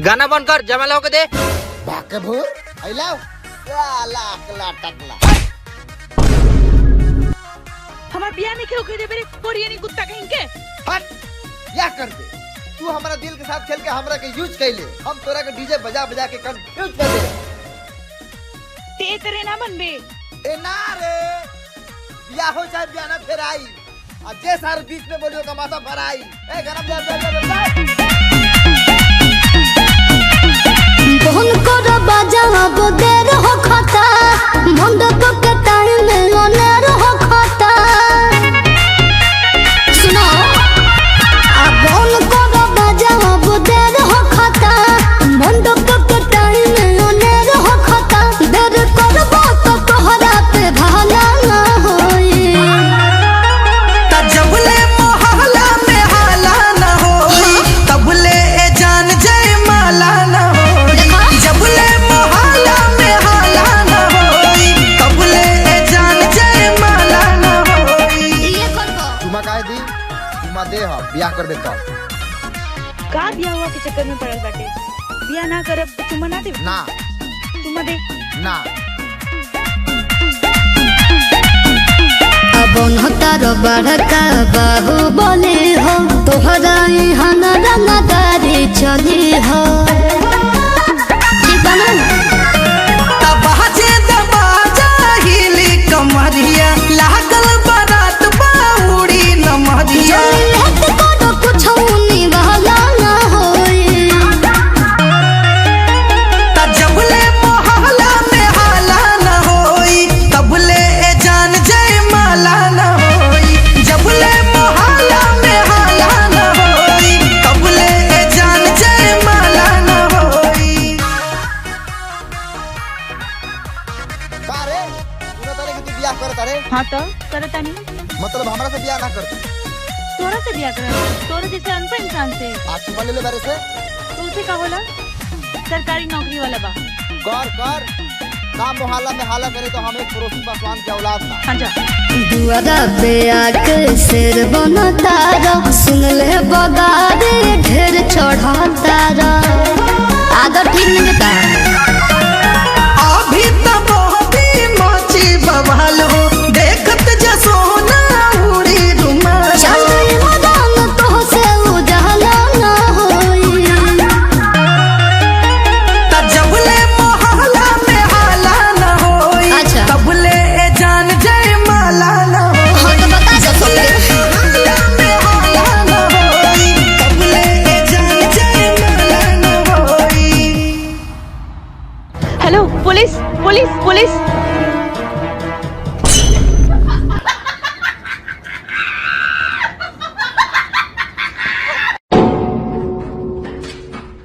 गाना बंद कर, जमाला होके दे। बाके भूर आइलाव साला अकला टकला। हमार बियाह नहीं होके दे मेरे कोरियनी कुत्ता कहीं के। हट या कर दे, तू हमारा दिल के साथ खेल के हमरा के यूज कैले, हम तोरा के डीजे बजा बजा के कंफ्यूज कर दे। ते तेरे ना मनबे। ए ना रे, बियाह हो चाहे बियाह ना फिर आई, अब जे सारे बीच में बोलियो का माथा भर आई। ए गाना बजा बजा बजा। फोन करो बाजाब देर हो खाता, मंडप के टाइम में ओनेर हो खाता। सुनो आ फोन करो बाजाब देर हो खाता, मंडप के टाइम में ओनेर हो खाता। देर करबो तो तोहरा पे भाला ना होई। त जबले मोहल्ला में हाला ना होई, तबले ए जान जय माला ना होई। जबले मोहल्ला में हाला ना होई, तबले ए जान जय माला ना होई। ये करबो चुमा काहे दी? चुमा दे हम बियाह करबे तब। का बियाह हुआ के चक्कर में पड़ल बाटे? बियाह ना करब तो चुमा ना दे? ना। चुमा दे। ना। अब तारो बड़का बाहु बोले हो, तोहरा यहाँ रंगदारी चली हो। ठीक बा ना? तबाजे दबाजा हिली कमरिया, लागल बारात बाउड़ी नमरिया। हट करो कुछ निवाला ना होई। त जबले मोहल्ला में हाला ना होई, तबले ए जान जय माला ना होई। जबले मोहल्ला में हाला ना होई, तबले ए जान जय माला ना होई। का रे सुना तारे कि तू बियाह करत रे? हां तो करता नहीं। मतलब हमरा से बियाह ना करती? तोरा से बियाह करत, तोरा जैसे अनपढ़ इंसान से। आज चुमा ले ले बारे से। तो उसे का होला? सरकारी नौकरी वाला बा। कर कर ना मोहल्ला में हाला करे तो हम एक पड़ोसी पासवान के औलाद ना। हां जा। दुआरा पे आके सिर बन तारा, सुन ले बगारे ढेर चढ़ा तारा। आदत ठीक नहीं बता। अभी त बहुती मची बवाल हो, देखत जसोना उड़ी रुमाल हो। चल मदान तो से उजाला ना होई। त जबले मोहल्ला में हाला ना होई, अच्छा। तबले ए जान जय माला ना होई। हाँ तो बता दो जबले सबके। मोहल्ला में हाला ना होई, तबले ए जान जय माला ना होई। Hello police police police.